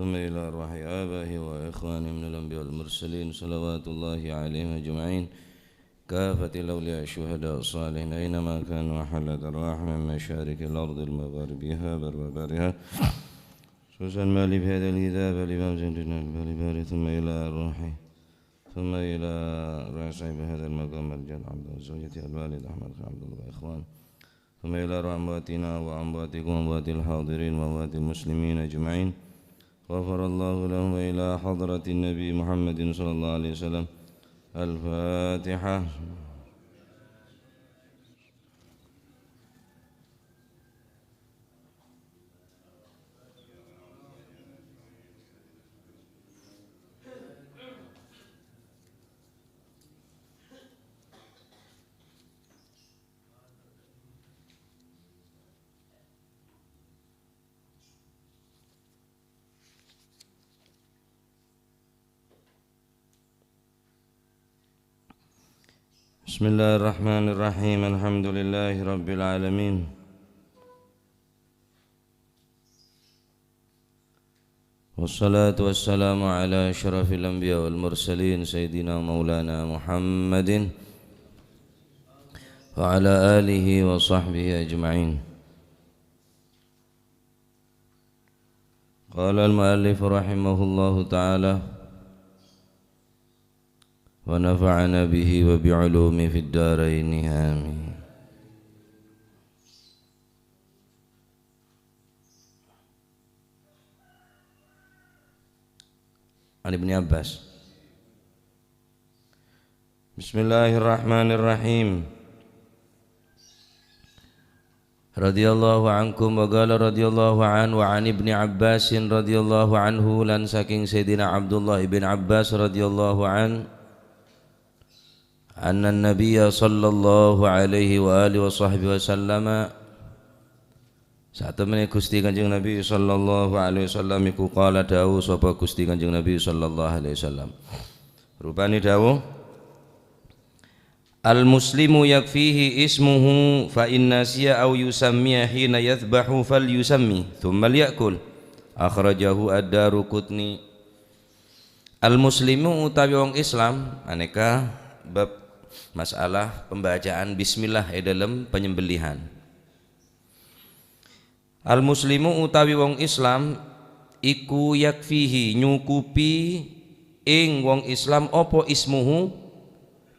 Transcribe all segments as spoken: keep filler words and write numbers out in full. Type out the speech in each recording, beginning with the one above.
ثم إلى أرواح آبائه وإخوانه من الأنبياء والمرسلين صلوات الله عليهم أجمعين، كافة الأولياء الشهداء الصالحين أينما كانوا، وحلت أرواحهم من مشارق الأرض لمغاربها بر وبحرها، خصوصا ما لي في هذا الكتاب الإمام زين الدين البالباري، ثم إلى أرواح ثم إلى أرواح صاحب هذا المقام الجليل عبد الله وزوجته الوالد أحمد خان عبد الله وإخوانه، ثم إلى أرواح أمواتنا وأمواتكم وأموات الحاضرين وأموات المسلمين أجمعين. غفر الله لهم وإلى حضرة النبي محمد صلى الله عليه وسلم. الفاتحة. بسم الله الرحمن الرحيم. الحمد لله رب العالمين. والصلاة والسلام على أشرف الأنبياء والمرسلين سيدنا مولانا محمد وعلى آله وصحبه أجمعين. قال المؤلف رحمه الله تعالى: ونفعنا به وبعلومه في الدارين آمين. عن ابن عباس. بسم الله الرحمن الرحيم. رضي الله عنكم، وقال رضي الله عنه، وعن ابن عباس رضي الله عنه، lan saking Sayyidina Abdullah ibn Abbas radhiyallahu anhu, anna Nabiyya sallallahu alaihi wa alihi wa sahbihi wasallam, satemene Gusti Kanjeng Nabi sallallahu alaihi wasallam iku qala, dawuh sapa Gusti Kanjeng Nabi sallallahu alaihi wasallam. Rupane dawuh, "Al-muslimu yakfihi ismuhu, fa in nasiya aw yusammiya hina yadhbahu falyusammi, thumma liya'kul." Akhrajahu Ad-Daruqutni. Al-muslimu utawi wong Islam, aneka bab masalah pembacaan bismillah e dalem panyembelihan. Al-muslimu utawi wong Islam iku yakfihi, nyukupi ing wong Islam apa ismuhu,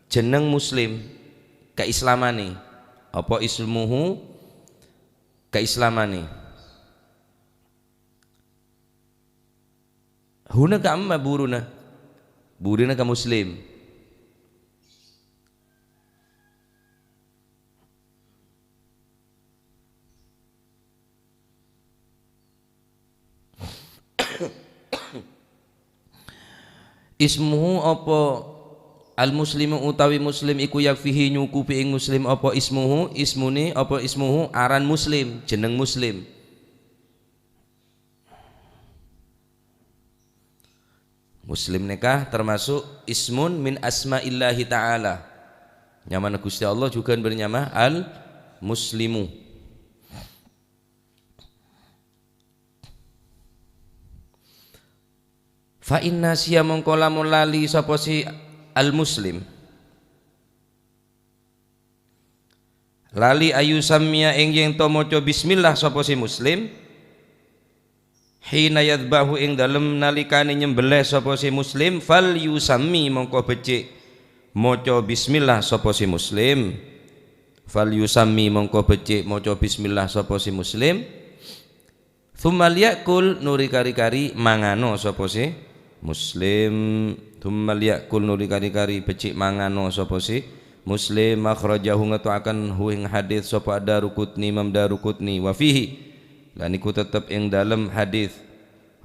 jeneng Muslim, kaislamane. Apa ismuhu, kaislamane. Huna ka amma buruna, buruna ka Muslim. Ismuhu apa al-muslimu utawi Muslim iku yakfihi nyukupi ing Muslim apa ismuhu, ismune apa ismuhu aran Muslim, jeneng Muslim. Muslim neka termasuk ismun min asma'illahi ta'ala. Nyamana Gusti Allah juga bernama Al-Muslimu. Fa inna siya mongko lamun lali sapa si al-Muslim. Lali ayu sammiya ing yen to maca bismillah sapa si Muslim. Hina yadhbahu ing dalem nalikane nyembelih sapa si Muslim, fal yusammi mongko becik maca bismillah sapa si Muslim. Fal yusammi mongko becik maca bismillah sapa si Muslim. Tsumma liya'kul nuri kari-kari mangano sapa si Muslim. Tsumma liya'kul nuri kari-kari becik mangano sapa si Muslim. Akhrajahu ngeto'aken hu ing hadis sapa Ad-Daruqutni, Imam Daruqutni. Wa fihi, lan iku tetep ing dalem hadis,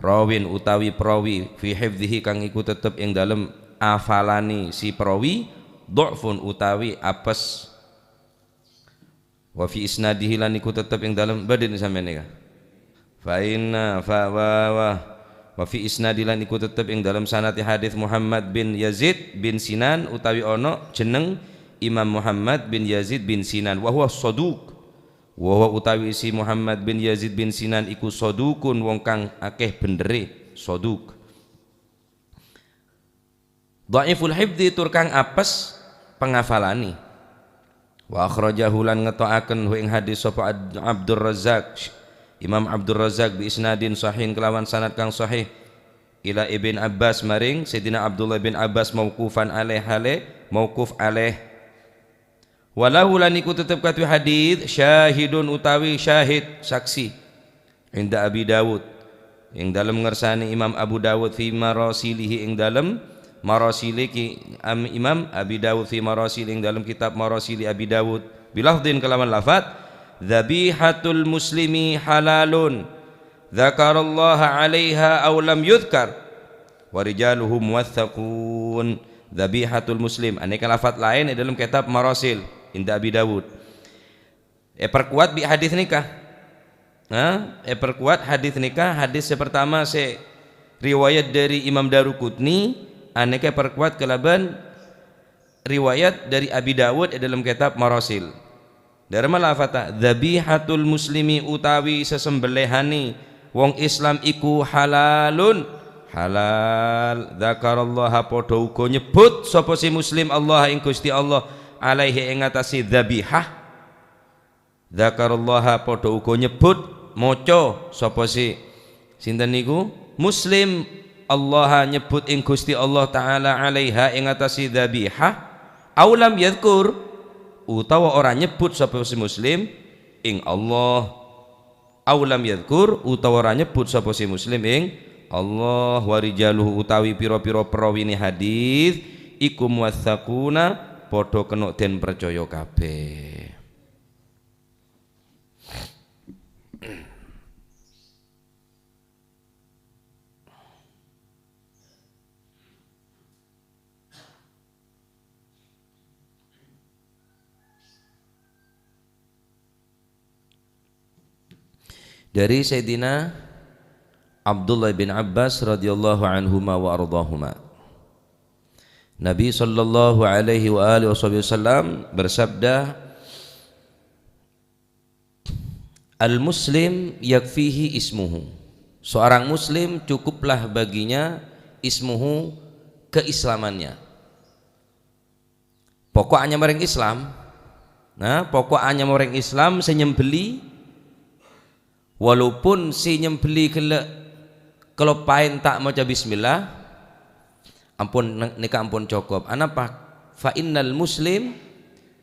rawin utawi perawi, fi hifdzihi kang iku tetep ing dalem afalane si perawi, dha'fun utawi apes. Wa fi isnadihi lan iku tetep ing dalem, badhe sampeyan nika. Fa inna fa wa wa wa fi isnadi lan iku tetep ing dalem sanate hadis Muhammad bin Yazid bin Sinan utawi ono jeneng Imam Muhammad bin Yazid bin Sinan, wa huwa shaduq. Wa huwa utawi si Muhammad bin Yazid bin Sinan iku shadukun wong kang akeh bendere. Soduk. Dhaiful hifdzi, tur kang apes pangafalanè. Wa akhrajahu, lan ngeto'aken hu ing hadis sapa Ad-, Abdurrazzaq, Imam Abdurrazzaq, bi isnadin shahihin, kelawan sanad kang sahih, ila Ibn Abbas, maring Sayyidina Abdullah bin Abbas, mauqufan alaih, hale mauquf alaih. Wa lahu, lan iku tetep kaduwe hadis, syahidun, utawi syahid, saksi, inda Abi Dawud, ing dalem ngersane Imam Abu Dawud, fi marasilihi, ing dalem marasile ki-, am-, Imam Abi Dawud, fi marasili, ing dalem kitab marasili Abi Dawud, bilafdhin, kelawan lafat, dzabihatul muslimi halalun, dzakarallaha 'alaiha aw lam yudzkar, wa rijaluhu muwatsaqun. Dzabihatul muslim, aneka lafat laen e dalem kitab marasil inda Abi Dawud. Eperkuat bi' hadis nèka. Nah, eperkuat hadis nèka, hadis sè pertama sè riwayat dhâri Imam Daruqutni, anèka eperkuat kalabân riwayat dhâri Abi Dawud è dâlem kètab Marasil. Dhârâmma lafata, "Dzabihatul muslimi," utawi sasembellihanè wong Islam iku halalun, halal. "Dzakarallaha," padhâ uga nyebbhut sapa sè muslim, Allah, ing Gusti Allah, alaihi, ing atase dzabihah. "Dzakarallaha," padhâ uga nyebbhut, maca sapa sè, sinten niku? Muslim, "Allaha," nyebbhut ing Gusti Allah Ta'ala, "alaiha," ing atase dzabihah, "au lam yadzkur," utawa ora nyebbhut sapa sè muslim ing Allah, "au lam yadzkur," utawa ora nyebbhut sapa sè muslim ing Allah, "wa rijaluhu," utawi pira-pira perawine hadis iku, "muwatsaquna," padhâ kèng den parcaya kabeh. Dhâri Sayyidina Abdullah bin Abbas radhiyallahu anhuma wa ardhahuma. Nabi sallallahu alaihi wa alihi wasallam bersabda, "Al-muslim yakfihi ismuhu." Seorang muslim cukuplah baginya ismuhu, keislamannya. Pokok anyama orèng Islam. Nah, pokok anyama orèng Islam sè nyembelli, walaupun sè nyembelli ghellâ' kaloppaèn ta' maca bismillah, ampon, nèka ampon cokop. Anapa? "Fa innal muslim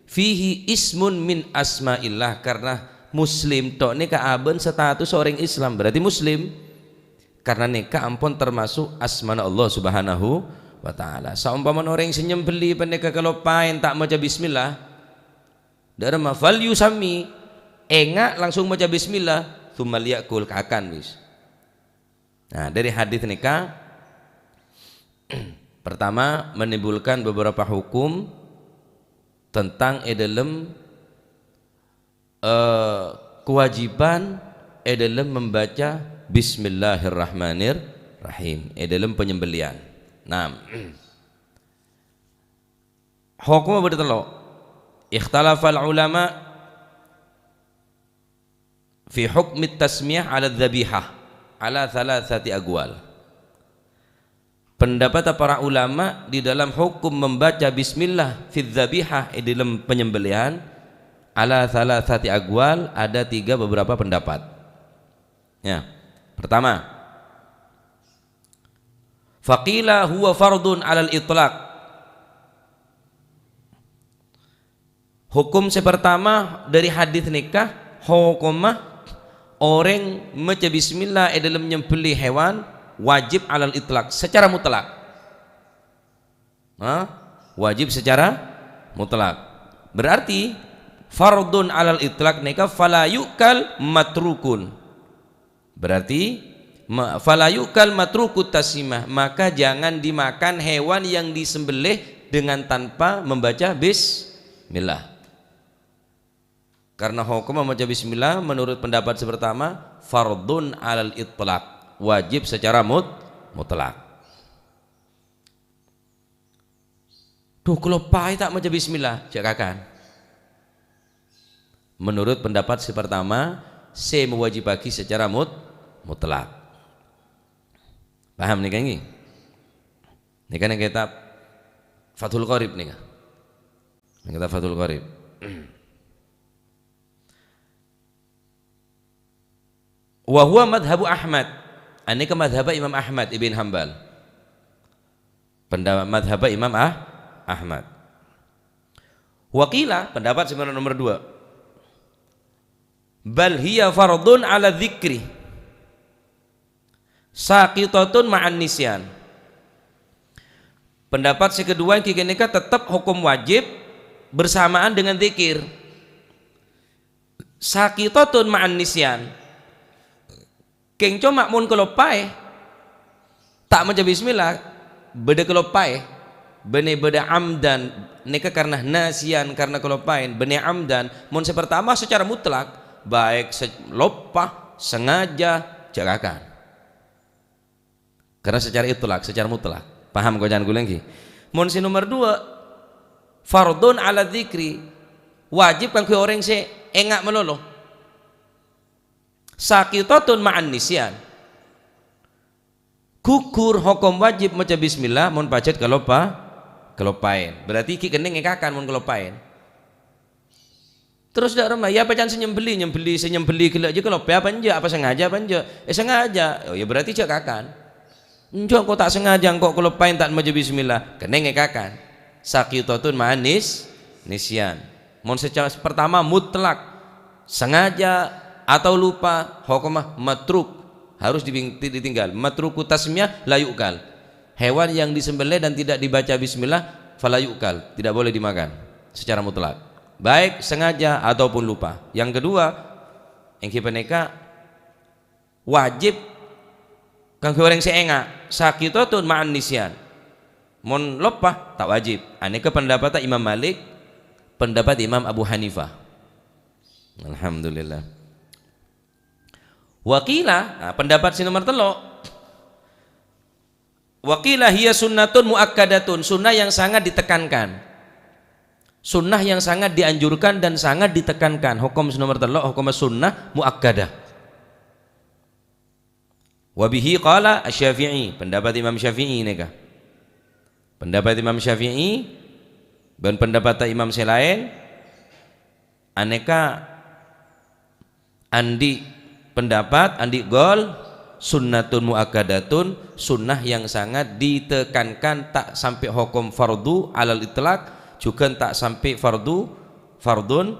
fihi ismun min asma'illah," karena muslim tok nèka abâ'na status orèng Islam, berarti muslim. Karena nèka ampon termasuk asmana Allah Subhanahu wa Ta'ala. Saompamana orèng sè nyembelli panèka kaloppaèn ta' maca bismillah, dhârâmma, "Fal yusammi," enga' langsung maca bismillah, "tsumma liya'kul," kakan wis. Nah, dhâri hadis nèka, pertama, menimbulkan beberapa hukum tentang è dâlem, eh, kewajiban è dâlem membaca Bismillahirrahmanirrahim è dâlem penyembelian. Nah, hokomma bâdâ tello'. Ikhtalafal ulama fi hukmi tasmiyah ala dzabihah ala thalathati aqwal. Pendapat para ulama di dalam hukum membaca bismillah fi dzabihah, è dâlem penyembelihan, ala thalathati aqwal, ada tiga beberapa pendapat. Ya, pertama, faqila huwa fardun alal itlaq. Hukum sè pertama dhâri hadis nèka, hokomma orèng maca bismillah è dâlem nyembelli hewan wajib alal itlaq, secara mutlak. Hah? Wajib secara mutlak. Berarti fardun alal itlaq nèka fala yu'kal matrukun. Berarti, ma-, "Fala yu'kal matrukut tasmiyah," maka jangan dimakan hewan yang disembelih dengan tanpa membaca bismillah. Karena hukum membaca bismillah menurut pendapat sè pertama fardun alal itlaq, wajib secara mut-, mutlak. Duh, kaloppaè ta' maca bismillah, jhâ' kakan. Menurut pendapat sè pertama, sè mewajibaghi secara mut-, mutlak. Paham nèka, ènggi? Nèka neng kitab Fathul Qorib nèka. Neng kitab Fathul Qorib. Wa huwa madhabu Ahmad. Anèka madhaba Imam Ahmad ibn Hambal. Penda-, madhaba Imam Ah-, Ahmad. Wa qila, pendapat sè nomor dua. Bal hiya fardun ala dzikri. Saqitatun ma'an nisyan. Pendapat sè kedua ènggi ghânèka tetep hukum wajib bersamaan dengan dzikir. Saqitatun ma'an nisyan. Kèng coma mon kaloppaè, ta' maca bismillah, bâdâ kaloppaè, bânnè bâdâ amdan, nèka karena nasiyan, karena kaloppaèn, bânnè amdan, mon sè pertama secara mutlak, baik se-, loppa, sengaja, jhâ' kakan. Karena secara itlak, secara mutlak. Paham koca'an kaulâ ènggi? Mon sè nomor dua, fardun ala dzikri, wajib kaangghuy orèng sè enga' malolo. Saqitatun ma'an nisyan. Gugur hokom wajib maca bismillah mon pajhât kaloppa-, kaloppaèn. Berarti ghi' kennèng èkakan mon kaloppaèn. Terros dâ' remma, iyâ apa can sè nyembelli, nyembelli, sè nyembelli ghellâ' jiyâ kaloppaè apa enjâ', apa sengaja apa enjâ'? Eh, sengaja. Oh, ya berarti jhâ' kakan. Enjâ' engko' ta' sengaja, engko' kaloppaèn ta' maca bismillah. Kennèng èkakan. Saqitatun ma'an nis-, nisyan. Mon secara pertama mutlak, sengaja atau lupa, hokomma matruk, harus dibing-, ditinggal. Matruku tasmiyah la yu'kal. Hewan yang disembelih dan tidak dibaca bismillah, fala yu'kal, tidak boleh dimakan secara mutlak. Baik sengaja ataupun lupa. Yang kedua, ènggi panèka wajib kaangghuy orèng sè enga', saqitatun ma'an nisyan. Mon loppa, ta' wajib. Anèka pendapatta Imam Malik, pendapat Imam Abu Hanifah. Alhamdulillah. Wa qila, nah, pendapat sè nomor tello'. Wa qila hiya sunnatun muakkadatun, sunnah yang sangat ditekankan. Sunnah yang sangat dianjurkan dan sangat ditekankan. Hokom sè nomor tello', hokomma sunnah muakkadah. Wa bihi qala Asy-Syafi'i, pendapat Imam Syafi'i nèka. Pendapat Imam Syafi'i bân pendapatta imam sè laèn, anèka andi' pendapat, andi' gol, sunnatun muakkadatun, sunnah yang sangat ditekankan, ta' sampè' hokom fardu alal itlaq, jhughân ta' sampè' fardu, fardun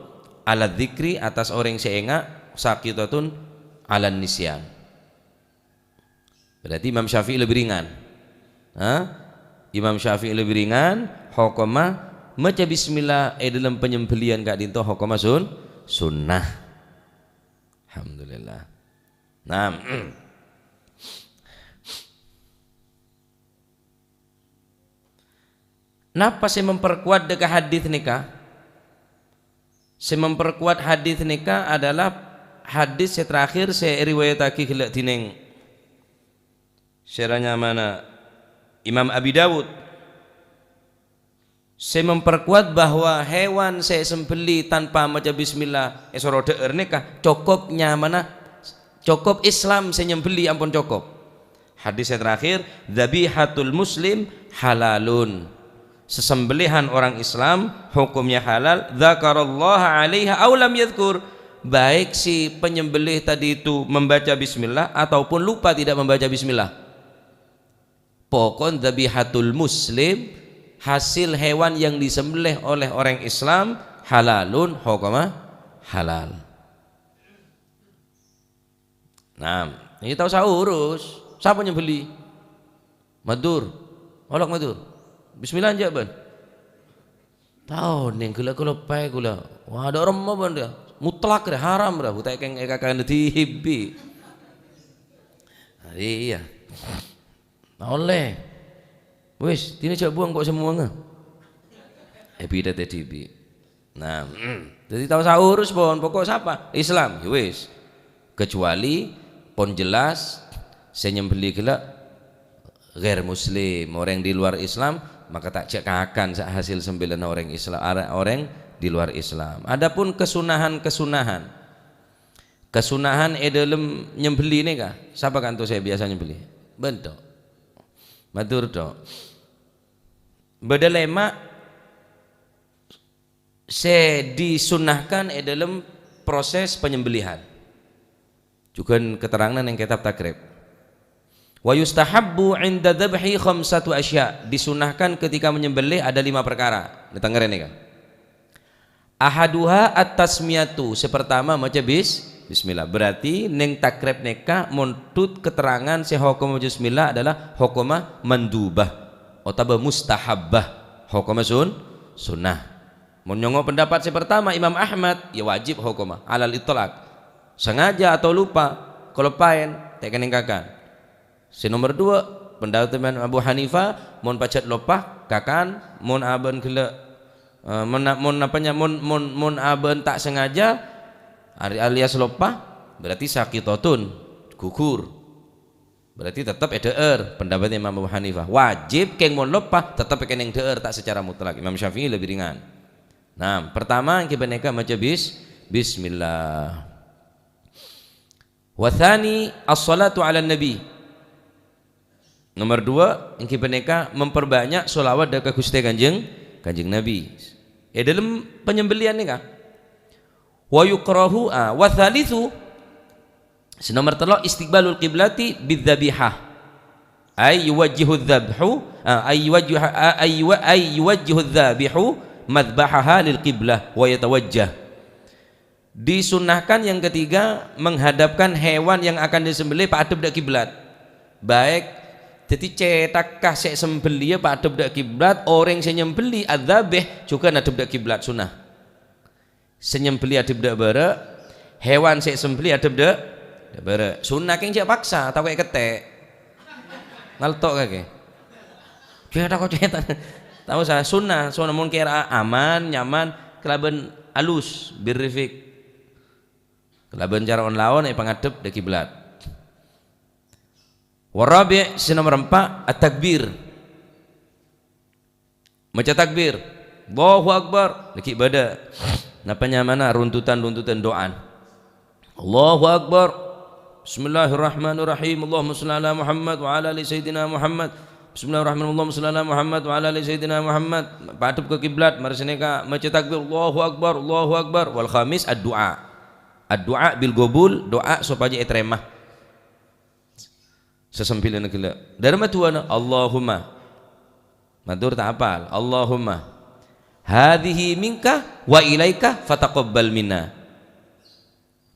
ala dzikri, atas orèng sè enga', saqitatun alan nisyan. Berarti Imam Syafi'i lebbi ringan. Ha? Imam Syafi'i lebbi ringan, hokomma maca bismillah è dâlem panyembelliyan ka'dinto hokomma sun-, sunnah. Alhamdulillah. Nah. Napa sè memperkuat dhâ' ka hadis nèka? Sè memperkuat hadis nèka adalah hadis sè terakhir sè èriwayattaghi ghellâ' dhinèng sèra nyamana Imam Abi Dawud. Sè memperkuat bahwa hewan sè èsembelli tanpa maca bismillah èsoro dhâ'âr nèka cokop nyamana, cokop Islam sè nyembelli ampon cokop. Hadis yang terakhir, "Dzabihatul muslim halalun." Sesembelihan orang Islam hukumnya halal, "Dzakarallaha 'alaiha aw lam yadzkur." Baik si penyembelih tadi itu membaca bismillah ataupun lupa tidak membaca bismillah. Pokon dzabihatul muslim, hasil hewan yang disembelih oleh orang Islam, halalun, hukumma halal. Nah, ini tao saurus. Sapa nyembelih? Madur. Olok madur. Bismillah enjâ', bân. Tao nèng ghellâ' kaloppaè ghulâ. Wah, dâ' remma bân rèya. Mutlak rèya, haram rèya. Buta èkèng èkakana dhibi'. Nah, iyâ. Nah, ollè. Wis, dina jhâ' buwâng ko' sè muwângnga. Eh, bidhâ tè dhibi'. Nah, dhâddhi tao saurus pon, pokok sapa? Islam, ya wis. Kecuali pon jelas sè nyembelih ghellâ' ghair muslim, orèng di luar Islam, maka ta' jhâ' kakan sa-, hasil sembelânna orèng Isla-, ara-, orèng di luar Islam. Adapun kesunahan-kesunahan, kesunahan è dâlem nyembelih nèka, sapa kanto sè biyasa nyembelih? Bân tok. Matur, Dok. Bâdâ lèma' sè disunnahkan è dâlem proses penyembelihan. Jhughân keteranganna neng kètab Taghrib. "Wa yustahabbu 'inda dzabhi khamsatu asya'." Disunnahkan ketika menyembelih ada lima perkara. Nètangèrè nèka. "Ahaduha at-tasmiyatu." Sè pertama maca bis-, bismillah. Berarti neng Taghrib nèka mon tut keterangan sè hokomma bismillah adalah hokomma mandubah otabâ mustahabbah. Hokomma sun-, sunnah. Mon nyongngo' pendapat sè pertama, Imam Ahmad, ya wajib hokomma, alal itlaq. Sengaja atau lupa, kaloppaèn, ta' kennèng kakan. Sè nomer duwâ', pendapat Imam Abu Hanifah, mon pajhât loppa, kakan, mon abâ'na ghellâ', eh, mon, mon apa nya-, mon, mon, mon abâ'na ta' sengaja, ari-, alias loppa, berarti saqitatun, gugur. Berarti tetep èdhâ'âr, pendapat Imam Abu Hanifah. Wajib, kèng mon loppa, tetep èkennèng dhâ'âr, ta' secara mutlak. Imam Syafi'i lebih ringan. Nah, pertama èngghi panèka maca bis-, bismillah. Wa tsani, as-shalatu 'alan nabi. Nomer duwâ', èngghi panèka memperbanyak sholawat dâ' ka Ghustè Kanjeng, Kanjeng Nabi. È dâlem penyembelihan nèka. Wa yukrahu, ah, wa tsalitsu, sè nomer tello', istiqbalul qiblati bidzabihah. Ay yuwajjihu dzabhu, ah, ay yuwajjiha-, ah, ay yuwa-, ay yuwajjihu dzabihu madzbahaha lil qiblah wa yatawajjah. Disunnahkan yang ketiga menghadapkan hewan yang akan disembelih paadhep dâ' kiblat. Baik, dhâddhi cèthakka sè sembelliyâ paadhep dâ' kiblat, orèng sè nyembelli, adzabih, jhughân adhep dâ' kiblat, sunnah. Sè nyembelli adhep dâ' bârâ', hewan sè èsembelli adhep dâ', dâ' bârâ'. Sunnah kèng jhâ' paksa, tako' èkètè'. Ngalto' kakè. Jhâ' tako' cètan. Tao sa, sunnah, sunnah mon kèra aman, nyaman, kalabân alus, birrifik. Kalabân cara on-laon èpangadhep dâ' kiblat. Warabi', sè nomer empa', at-takbir. Maca takbir. Allahu Akbar. Lagi bâdâ. Napa nyamana runtutan-runtutan do'an. Allahu Akbar. Bismillahirrahmanirrahim. Allahumma shalli ala Muhammad wa ala ali Sayyidina Muhammad. Bismillahirrahmanirrahim. Allahumma shalli ala Muhammad wa ala ali Sayyidina Muhammad. Paadhep ka kiblat. Mara sanèka maca takbir. Allahu Akbar. Allahu Akbar. Wal khamis ad-du'a. Ad-du'a bil qabul. Do'a sopajâ ètarèma. Sasembellina ghellâ'. Dâremma du'âna, Allahumma. Mator ta' apal. Allahumma hadhihi minka wa ilaika fataqabbal minna.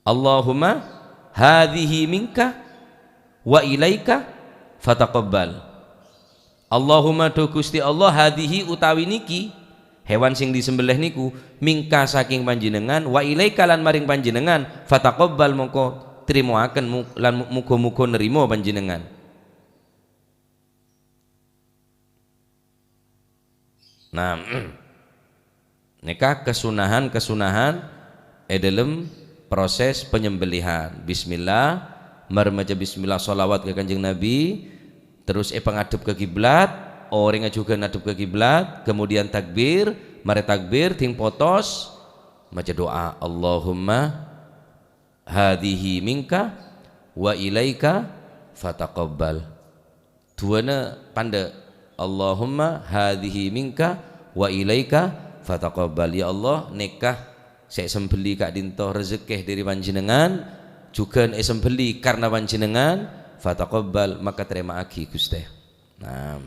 Allahumma hadhihi minka wa ilaika fataqabbal. Allahumma, dhu Gusti Allah, hadhihi utawi niki, hewan sing disembelih niku, mingka saking panjenengan, wa ilaika lan maring panjenengan, fataqabbal, mongko trimoaken mu-, lan mu-, muga-muga nerima panjenengan. Nah, nèka kasunahan-kasunahan è dâlem proses penyembelihan. Bismillah, mar maca bismillah, sholawat ka Kanjeng Nabi, terus èpangadhep ka kiblat, orèngnga jhughân ngadhep ka kiblat, kemudian takbir, marè takbir, dhing potos, maca do'a, "Allahumma hadhihi minka wa ilaika fataqabbal." Du'âna pandâ', "Allahumma hadhihi minka wa ilaika fataqabbal." Ya Allah, nèka sè èsembelli ka'dinto rejekkè dhâri Panjhennengngan, jhughân èsembelli karna Panjhennengngan, fataqabbal, maka tarèma'aghi, Ghustè. Nah.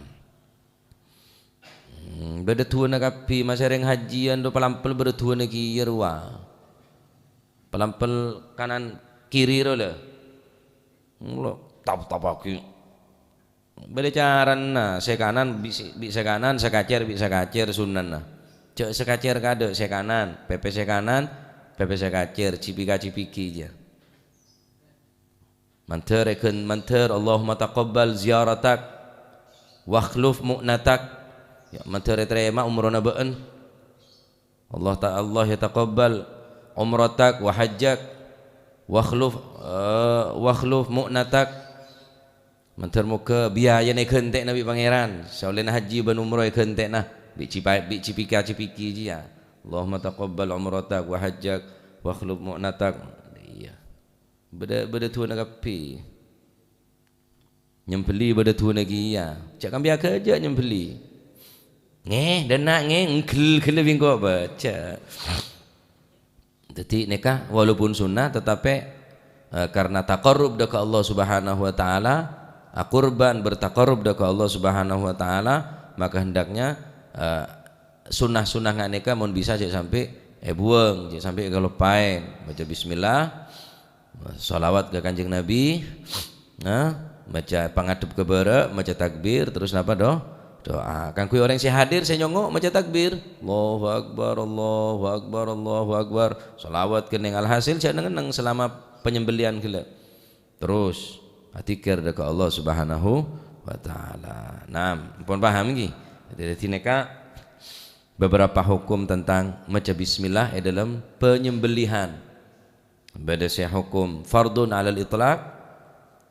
Hmm, bâdâ du'âna kabbhi, masèrèng hajjiyân, dhu palampel bâdâ du'âna kèya rowa. Palampel kanan kiri rowa la. Mula tap-tapaghi. Bâdâ carana, sè kanan bi-, bi' sè kanan, sè kacèr bi' sè kacèr sunnana. Jhâ' sè kacèr kaadâ', sè kanan, pèpè sè kanan, pèpè sè kacèr, cipika-cipiki jâ. Mandhâr èghân-, mandhâr, "Allahumma taqabbal ziyaratak, wakhluf mu'natak." Ya, mandhâr ètarèma umrona bâ'ân. Allah ta-, Allah yataqabbal umratak wa hajjak, wakhluf, eh, wakhluf mu'natak. Mandhâr moghâ biayana èghântè'na bi' Pangèran, saolèna hajji bân umroh èghântè'na bi' cipa-, bi' cipika-cipiki jiyâ. "Allahumma taqabbal umratak wa hajjak, wakhluf mu'natak." Iyâ. Bâdâ, bâdâ du'âna kabbhi. Nyembelli bâdâ duwâna kèya. Jhâ' kampèya ghâjâ nyembelli. Ngè, dâna' ngè, nggel-gellè bi' engko' bâca. Dhâddhi nèka walaupun sunnah, tetapi, eh, karena taqarrub dâ' ka Allah Subhanahu wa Ta'ala, ah, kurban bertaqarrub dâ' ka Allah Subhanahu wa Ta'ala, maka hendaknya, eh, sunnah-sunnah nga' nèka mon bisa jhâ' sampè' èbuwâng, jhâ' sampè' èkaloppaè. Maca bismillah, shalawat ka Kanjeng Nabi, nah, maca pangadhep ka bârâ', maca takbir, terus napa, do? Doa. Kaangghuy orèng sè hadir, sè nyongngo', maca takbir. Allahu Akbar, Allahu Akbar, Allahu Akbar. Shalawat kennèng. Alhasil, jhâ' neng-enneng selama penyembelihan ghellâ'. Terus, adzikir dâ' ka Allah Subhanahu wa Ta'ala. Nah, ampon paham, ghi? Dhâddhi, dhâddhi nèka beberapa hukum tentang maca bismillah è dâlem penyembelihan. Bâdâ sè hukum fardun alal itlaq,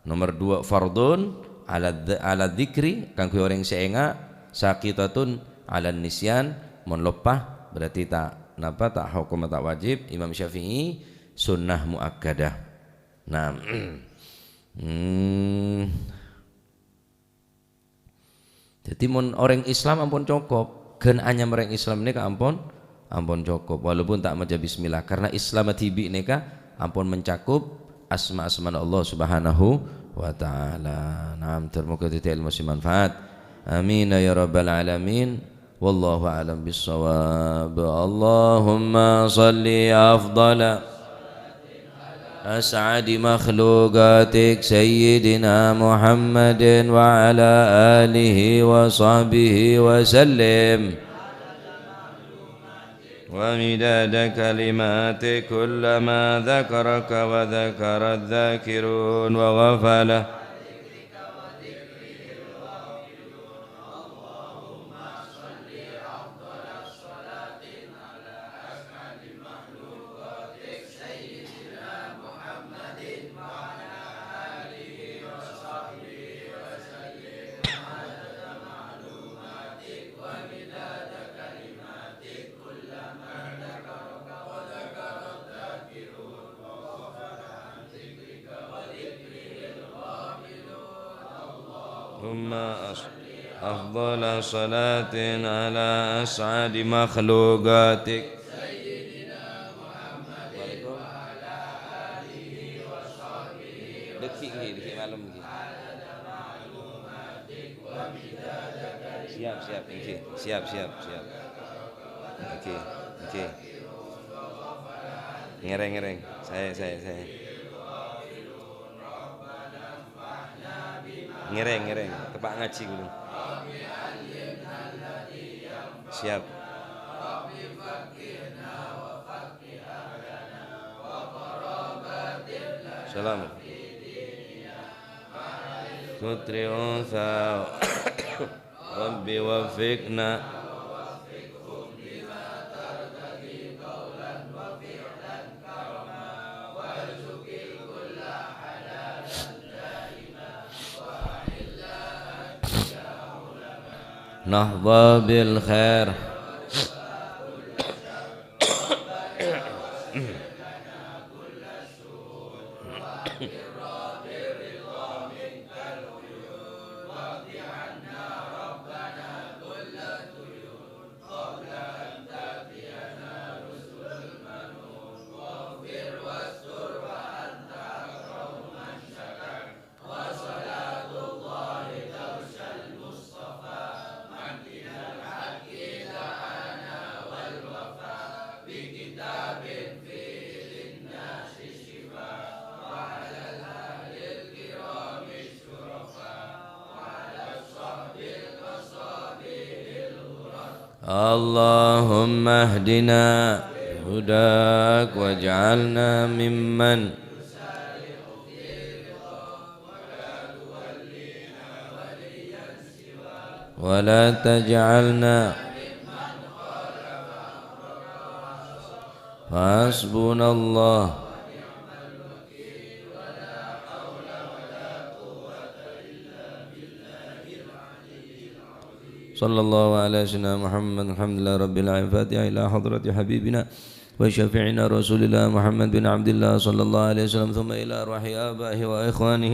nomor dua fardun ala dz-, ala dzikri, kaangghuy orèng sè enga', saqitatun ala nisyan, mon loppa, berarti ta', napa, ta' hukum, ta' wajib, Imam Syafi'i, sunnah muakkadah. Nah, hmm. Dhâddhi, mon orèng Islam ampon cokop, ghân anyama orèng Islam nèka ampon, ampon cokop, walaupun ta' maca bismillah, karena Islam dhibi' nèka ampon mencakup asma-asmana Allah Subhanahu wa Ta'ala. Nah, moghâ dhâddhi ilmu sè manfaat. Amin ya rabbal alamin. Wallahu a'lam bissawab. Allahumma shalli afdhala أسعد مخلوقاتك سيدنا محمد وعلى آله وصحبه وسلم. ومداد كلماتك كلما ذكرك وذكر الذاكرون وغفل اللهم أص-، أفضل صلاة على أسعد مخلوقاتك. Dhâggi', ngghi, dhâggi' malem, ngghi. Siap, siap, ngghi. Siap, siap, siap. Ngghi, ngghi. Ngèrèng, ngèrèng. Saè, saè, saè. Ngèrèng, ngèrèng. Teppa' ngajhi, ghulâ. Siap. Salam. Putri unsa. Rabbi waffiqna. نحظى بالخير. اللهم اهدنا بهداك واجعلنا ممن ولا تجعلنا. حسبنا الله. صلى الله على سيدنا محمد. الحمد لله رب العالمين. الفاتحة إلى حضرة حبيبنا وشفيعنا رسول الله محمد بن عبد الله صلى الله عليه وسلم، ثم إلى أرواح آبائه وإخوانه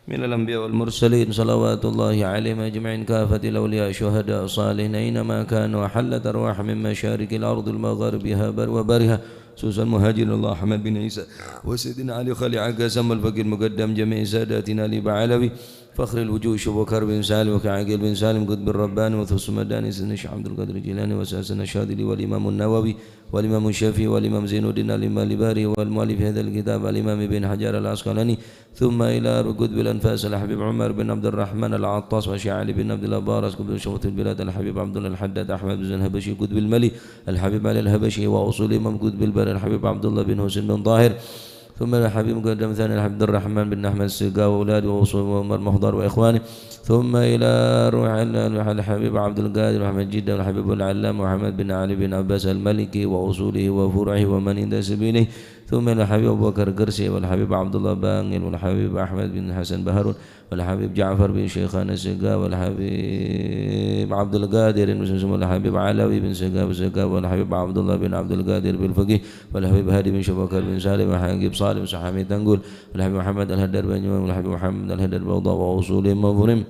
من الأنبياء والمرسلين صلوات الله عليهم أجمعين، كافة الأولياء شهداء صالحين أينما كانوا، حلت أرواحهم من مشارق الأرض ومغاربها بر وبرها، خصوصا مهاجر الله أحمد بن عيسى وسيدنا علي خليل عكاسم والفقيه المقدم جميع ساداتنا آل بعلوي، فخر الوجود شبكر بن سالم وكعقيل بن سالم قطب الرباني وثم الداني سيدنا الشيخ عبد القادر الجيلاني وسيدنا الشاذلي والإمام النووي والإمام الشافعي والإمام زين الدين الإمام الباري والمؤلف هذا الكتاب الإمام ابن حجر العسقلاني، ثم إلى قطب الأنفاس الحبيب عمر بن عبد الرحمن العطاس وشيخ علي بن عبد الله باراس قطب شموخ البلاد الحبيب عبد الله الحداد أحمد بن الحبشي قطب الملي الحبيب علي الحبشي وأصول إمام قطب البلاد الحبيب عبد الله بن حسين بن طاهر، ثم إلى الحبيب مقدم ثاني الحبيب عبد الرحمن بن أحمد السقاوي وأولاده وأصول عمر مخضر وإخوانه، ثم إلى روح الحبيب عبد القادر أحمد جدة والحبيب العلامة محمد بن علي بن عباس المالكي وأصوله وفروعه ومن ينتسب إليه، ثم إلى الحبيب أبو بكر قرشي والحبيب عبد الله بانقل والحبيب أحمد بن حسن بهارون والحبيب جعفر بن شيخان السقاوي والحبيب عبد القادر بن سمسم والحبيب علوي بن سقاوي السقاوي والحبيب عبد الله بن عبد القادر بالفقيه والحبيب هادي بن شبكر بن سالم والحبيب صالح بن سحامي تنقل والحبيب محمد الهدر بن يوم والحبيب محمد الهدر بوضاء وأصول مفرم.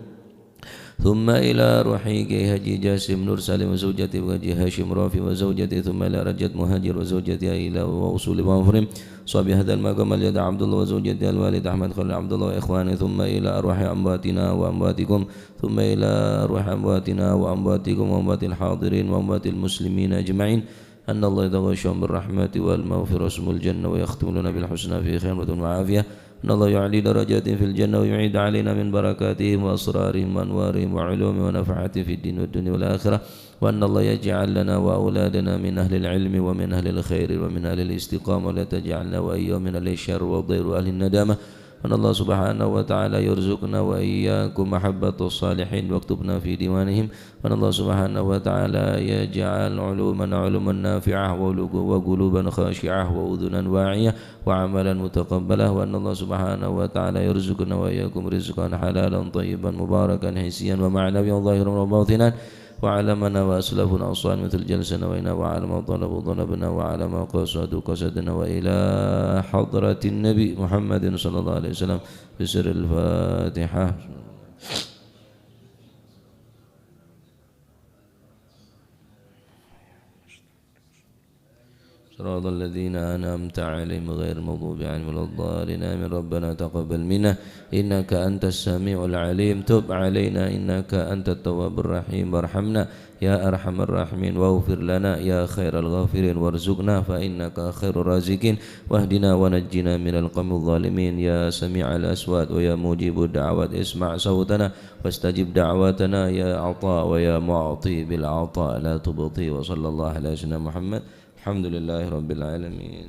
ثم إلى روح كي حاجي جاسم نور سالم وزوجته وحاجي هاشم رافي وزوجته، ثم إلى رجت مهاجر وزوجته إلى وأصول مفرم. صاحب هذا المقام اليد عبد الله وزوجته الوالد أحمد خليل عبد الله وإخوانه، ثم إلى أرواح أمواتنا وأمواتكم، ثم إلى أرواح أمواتنا وأمواتكم وأموات الحاضرين وأموات المسلمين أجمعين، أن الله يتغشاهم بالرحمة والمغفرة ويسكنهم الجنة ويختم لنا بالحسنى في خير وعافية، أن الله يعلي درجاتهم في الجنة ويعيد علينا من بركاتهم وأسرارهم وأنوارهم وعلومهم ونفحاتهم في الدين والدنيا والآخرة، وأن الله يجعل لنا وأولادنا من أهل العلم ومن أهل الخير ومن أهل الاستقامة، ولا تجعلنا وإياهم من أهل الشر والضير وأهل الندامة، وأن الله سبحانه وتعالى يرزقنا وإياكم محبة الصالحين ويكتبنا في ديوانهم، وأن الله سبحانه وتعالى يجعل علومنا علوما نافعة وقلوبا خاشعة وأذنا واعية وعملا متقبلا، وأن الله سبحانه وتعالى يرزقنا وإياكم رزقا حلالا طيبا مباركا حسيا ومعنويا ظاهرا وباطنا، وعلى من نوى أسلافنا الصالحين مثل جلسنا وإنا وعلى ما طلبوا طلبنا وعلى ما قصدوا قصدنا وإلى حضرة النبي محمد صلى الله عليه وسلم بسر الفاتحة. صراط الذين أنعمت عليهم غير المغضوب عليهم ولا الضالين. آمين. ربنا تقبل منا إنك أنت السميع العليم، تب علينا إنك أنت التواب الرحيم، وارحمنا يا أرحم الراحمين، واغفر لنا يا خير الغافرين، وارزقنا فإنك خير الرازقين، واهدنا ونجنا من القوم الظالمين، يا سميع الأصوات ويا مجيب الدعوات، اسمع صوتنا واستجب دعواتنا يا عطاء ويا معطي بالعطاء لا تبطي. وصلى الله على سيدنا محمد. الحمد لله رب العالمين.